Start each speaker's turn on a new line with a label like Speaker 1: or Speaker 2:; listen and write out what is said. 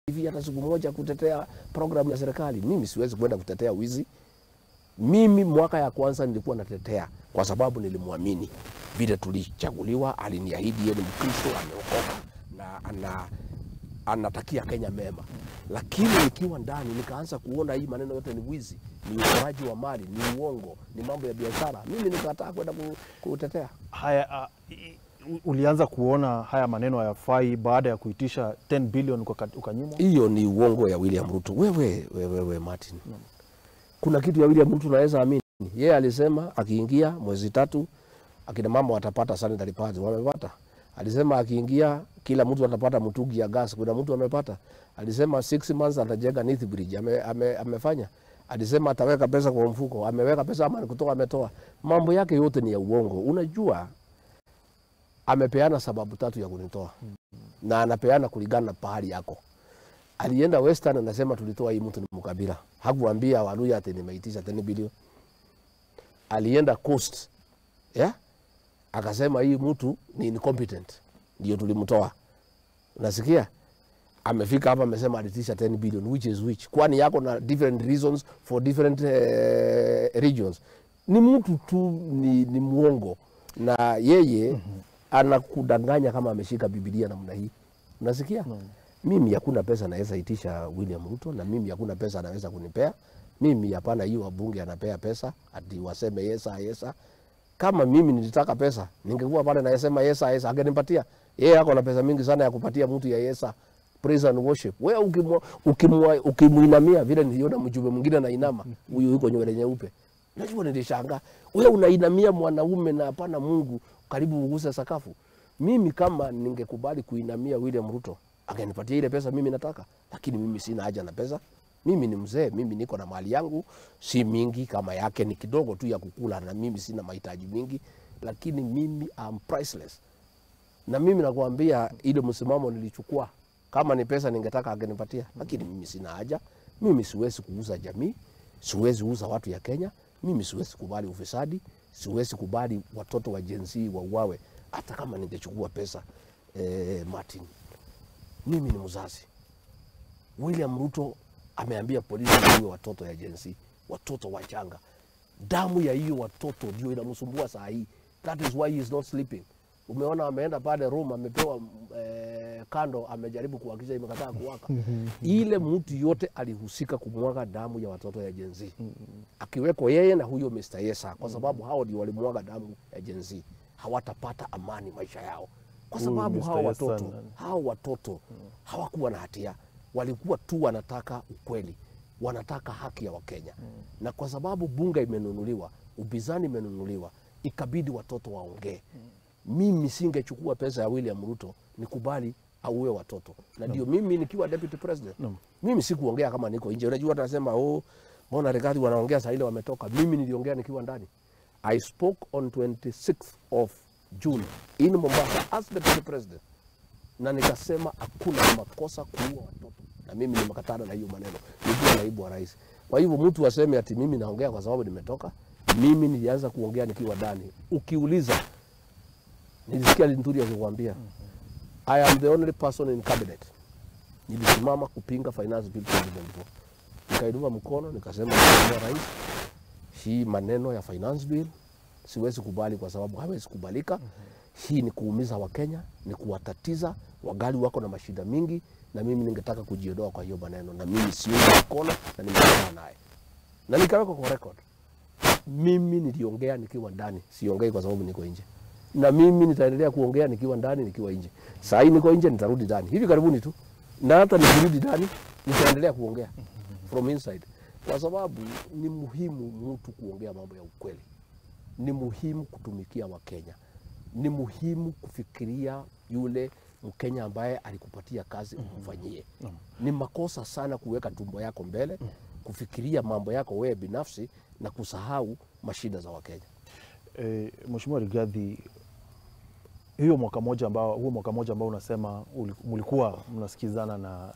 Speaker 1: TV hata siku moja kutetea programu ya serikali. Mimi siwezi kwenda kutetea wizi. Mimi mwaka ya kwanza nilikuwa natetea kwa sababu nilimwamini. Vile tulichaguliwa, aliniahidi yeye ni Mkristo, ameokoka na anatakia Kenya mema. Lakini nikiwa ndani nikaanza kuona hii maneno yote ni wizi, ni uporaji wa mali, ni uongo, ni mambo ya biashara. Mimi nikataa kwenda kutetea.
Speaker 2: Haya, ulianza kuona haya maneno hayafai baada ya kuitisha 10 billion ukanyimwa?
Speaker 1: Hiyo ni uongo ya William Ruto. Wewe Martin. No. Kuna kitu ya William Ruto naweza amini. Yeye alisema akiingia mwezi 3 akina mama watapata sanitary pads, wamepata. Alisema akiingia kila mtu atapata mtungi ya gas, kuna mtu amepata. Alisema 6 months atajenga North Bridge, amefanya. Alisema ataweka pesa kwa mfuko, ameweka pesa ama kutoka ametoa. Mambo yake yote ni ya uongo. Unajua amepeana sababu 3 ya kunitoa. Na anapeana kulingana na pahali yako. Alienda Western anasema tulitoa hii mtu ni mkabila. Hakuambia Waluya ati nimeitisha 10 billion. Alienda Coast. Yeah? Akasema hii mtu ni incompetent. Ndio tulimtoa. Unasikia? Amefika hapa amesema alitisha 10 billion, which is which. Kwani yako na different reasons for different regions. Ni mtu tu ni muongo. Na yeye anakudanganya kama ameshika Biblia namna hii. Unasikia? Mimi hakuna pesa naweza itisha William Ruto, na mimi hakuna pesa anaweza kunipea. Mimi hapana, hiyo wabunge anapea pesa ati waseme yesa yesa. Kama mimi nilitaka pesa, ningekuwa pale na yesema yesa yesa, angenipatia. Yeye ako na pesa mingi sana ya kupatia mtu ya yesa praise and worship. Wewe ukimuinamia vile niliona mjumbe mwingine anainama, huyu yuko nywele nyeupe. Najua nilishangaa. Wewe unainamia mwanaume na hapana Mungu, karibu uguse sakafu. Mimi kama ningekubali kuinamia William Ruto, angenipatia ile pesa mimi nataka, lakini mimi sina haja na pesa. Mimi ni mzee, mimi niko na mali yangu, si mingi kama yake, ni kidogo tu ya kukula, na mimi sina mahitaji mingi, lakini mimi am priceless. Na mimi nakwambia ile msimamo nilichukua, kama ni pesa ningetaka angenipatia, lakini mimi sina haja. Mimi siwezi kuuza jamii, siwezi uza watu ya Kenya, mimi siwezi kubali ufisadi, siwezi kubali watoto wa Gen Z wauawe hata kama ningechukua pesa. Martin, mimi ni mzazi. William Ruto ameambia polisi waue watoto ya Gen Z, watoto wachanga. Damu ya hiyo watoto ndio inamsumbua saa hii. That is why he is not sleeping. Umeona ameenda pale Rome, amepewa kando, amejaribu kuhakikisha imekataa kuwaka. Ile mtu yote alihusika kumwaga damu ya watoto ya Gen Z. Akiweko yeye na huyo Mr. Yesa, kwa sababu hao ndio walimwaga damu ya Gen Z. Hawatapata amani maisha yao. Kwa sababu hao watoto hawakuwa na hatia. Walikuwa tu wanataka ukweli, wanataka haki ya Wakenya. Na kwa sababu bunge imenunuliwa, upinzani imenunuliwa, ikabidi watoto waongee. Mimi singechukua pesa ya William Ruto nikubali auwe watoto. Na ndio mimi nikiwa deputy president. Mimi sikuongea kama niko nje. Unajua tunasema oh, mbona Rigathi wanaongea saa ile wametoka. Mimi niliongea nikiwa ndani. I spoke on 26th of June in Mombasa as deputy president. Na nikasema hakuna makosa kuua watoto. Na mimi nimekatana na hiyo maneno. Nikiwa naibu wa rais. Kwa hivyo mtu aseme ati mimi naongea kwa sababu nimetoka. Mimi nilianza kuongea nikiwa ndani. Ukiuliza, nilisikia Linturi akikwambia, I am the only person in cabinet. Nilisimama kupinga finance bill 2024. Nikainua mkono nikasema, Mheshimiwa Rais, hii maneno ya finance bill siwezi kubali kwa sababu haiwezi kubalika. Hii ni kuumiza Wakenya, ni kuwatatiza, wagali wako na mashida mingi, na mimi ningetaka kujiondoa kwa hiyo maneno, na mimi siungi mkono na nimekataa naye. Na nikaweka kwa record. Mimi niliongea nikiwa ndani, siongei kwa sababu niko nje. Na mimi nitaendelea kuongea nikiwa ndani, nikiwa nje. Saa hii niko nje, nitarudi ndani hivi karibuni tu. Na hata nikirudi ndani nitaendelea kuongea from inside. Kwa sababu ni muhimu mtu kuongea mambo ya ukweli. Ni muhimu kutumikia Wakenya. Ni muhimu kufikiria yule Mkenya ambaye alikupatia kazi umfanyie. Ni makosa sana kuweka tumbo yako mbele, kufikiria mambo yako wewe binafsi na kusahau mashida za Wakenya.
Speaker 2: Mheshimiwa Rigathi, huo mwaka moja ambao unasema mlikuwa mnasikizana na